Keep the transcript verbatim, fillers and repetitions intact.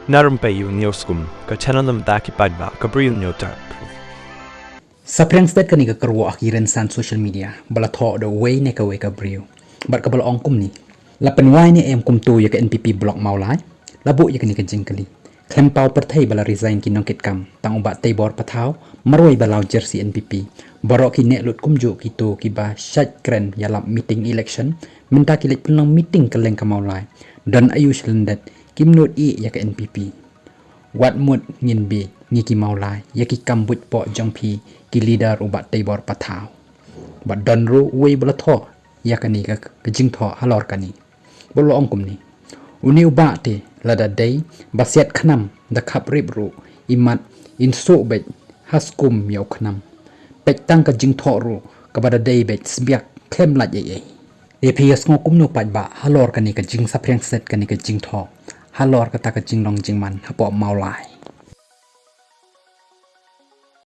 Narum pei u niu skum ka channel nam da ki paidbah ka briew niu tap. Saphriang stet kane ka karwo ha ki rynsan social media ba la thoh da uwei ne kawei ka briew bad ka ba la ong kumne. La pynwai ne em kumto ïa ka N P P block Mawlai? La buh ïa kane ka jingkylli khlem paw pyrthei ba la resign ki nongkitkam, tang u Bah Teibor Pathaw marwei ba law jersey N P P. Baroh ki neh lut kumjuh kito kiba shait kren ïalap meeting election, mynta ki leit pynlong meeting kylleng ka Mawlai. Don aïu shlyndet kim nud ïa ka N P P. Wat mut ngin bieit ngi ki Mawlai ïa ki kam buit poh jong phi ki leader u Bah Teibor Pathaw. Bad don ruh uwei ba la thoh ïa kane ka, ka jingthoh halor kane. Ba la ong kumne. Une u bah te lada dei ba siat khnam da khap rip ruh i mat in suh beit ha skum ïa u khnam. Peit tang ka jingthoh ruh kaba da dei beit sbiak khlem lait ei ei. Ïa phi ïa sngew kumno paidbah halor kane ka jingsaphriang stet kane ka jingthoh halor kata ka jinglong jingman hapoh Mawlai?